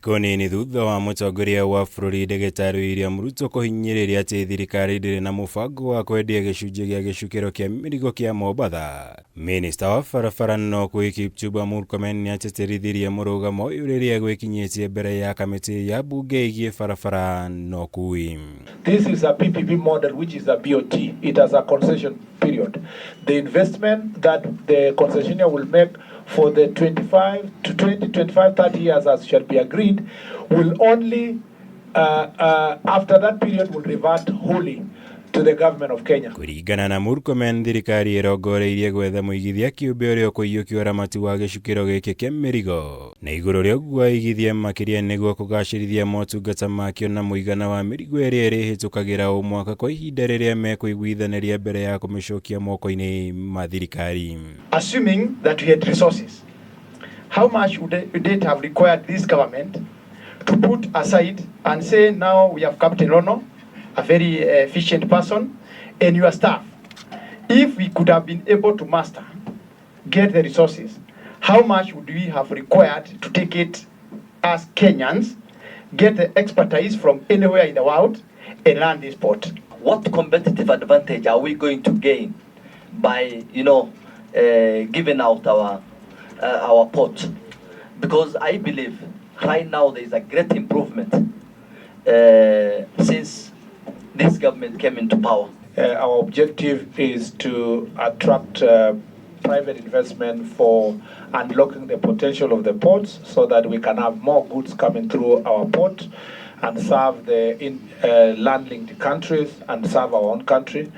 Thikũ nini thutha wa mũtongoria wa bũrũri Ndagĩtarĩ William Ruto kũhinyĩrĩria atĩ thirikari ndĩrĩ na mũbango wa kwendia gĩcunjĩ gĩa gĩcukĩro kĩa mĩrigo kĩa Mombatha, Minista wa barabara na ũkuui Kipchumba Murkomen nĩatĩtĩrithirie mũrũgamo ũyũ rĩrĩa gwĩkinyĩtie mbere ya kamĩtĩ ya mbunge ĩgiĩ barabara na ũkuui. This is a PPP model, which is a BOT. It has a concession period. The investment that the concessionaire will make for the 25 to 20, 25, 30 years as shall be agreed will only, after that period, will revert wholly to the government of Kenya. Kũringana na Murkomen, thirikari ĩrongoreirie gwetha mũigithia kĩũmbe ũrĩa ũkũiyũkia ũramati wa gĩcukĩro gĩkĩ kĩa mĩrigo na igũrũ rĩa ũguo aigithie makĩria nĩguo kũgacĩrithia motungata makĩo na mũigana wa mĩrigo ĩrĩa ĩrĩhĩtũkagĩra o mwaka kwa ihinda rĩrĩa mekũiguithanĩria mbere ya kũmĩcokia moko-inĩ ma thirikari. Assuming that we had resources, how much would it have required this government to put aside and say, "Now we have Captain Rono, a very efficient person, and your staff"? If we could have been able to master, get the resources, how much would we have required to take it as Kenyans, get the expertise from anywhere in the world, and run this port? What competitive advantage are we going to gain by giving out our port? Because I believe right now there is a great improvement since this government came into power. Our objective is to attract private investment for unlocking the potential of the ports so that we can have more goods coming through our port and serve the land-linked countries and serve our own country.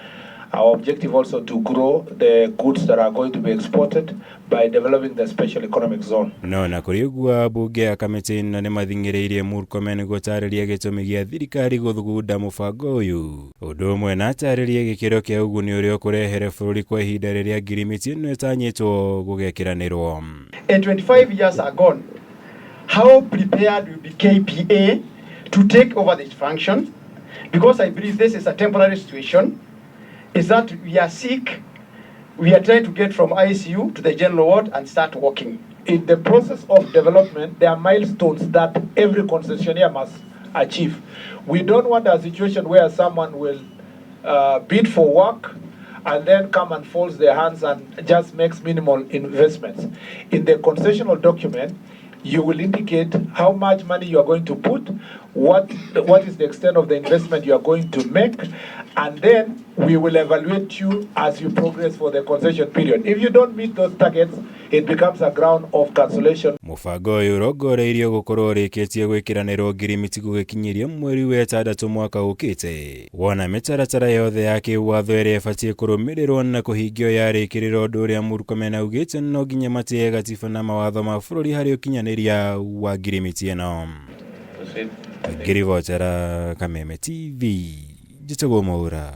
Our objective also to grow the goods that are going to be exported by developing the special economic zone. No na kũrĩ ũguo, ambunge a kamĩtĩ ĩno nĩ mathing'ĩrĩirie Murkomen gũtarĩria gĩtũmi gĩa thirikari gũthugunda mũbango ũyũ, ũndũ ũmwe na atarĩrie gĩkĩro kĩa ũguni ũrĩa ũkũrehere bũrũri kwa ihinda rĩrĩa ngirimiti ĩno ĩtanyĩtwo gũgekĩranĩrwo. And 25 years are gone. How prepared will be KPA to take over this function? Because I believe this is a temporary situation. Is that we are sick, we are trying to get from ICU to the general ward and start working. In the process of development, there are milestones that every concessionaire must achieve. We don't want a situation where someone will bid for work and then come and folds their hands and just makes minimal investments. In the concessional document, you will indicate how much money you are going to put, what is the extent of the investment you are going to make, and then we will evaluate you as you progress for the concession period. If you don't meet those targets, it becomes a ground of cancellation. Mũbango ũyũ ũrongoreirio gũkorwo ũrĩkĩtie gwĩkĩranĩrwo ngirimiti gũgĩkinyĩria mweri wa ĩtandatũ mwaka ũkĩte, wona mĩtaratara yothe ya kĩwatho ĩrĩa ĩbatiĩ kũrũmĩrĩrwo na kũhingio yarĩkĩrĩra, ũndũ ũrĩa Murkomen augĩte no nginya matĩe gatiba na mawatho ma bũrũri harĩ ũkinyanĩria wa ngirimiti ĩno. Ngĩribotera Kameme TV, njĩtagwo Mwaura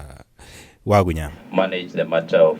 Wagunya. Manage the matter of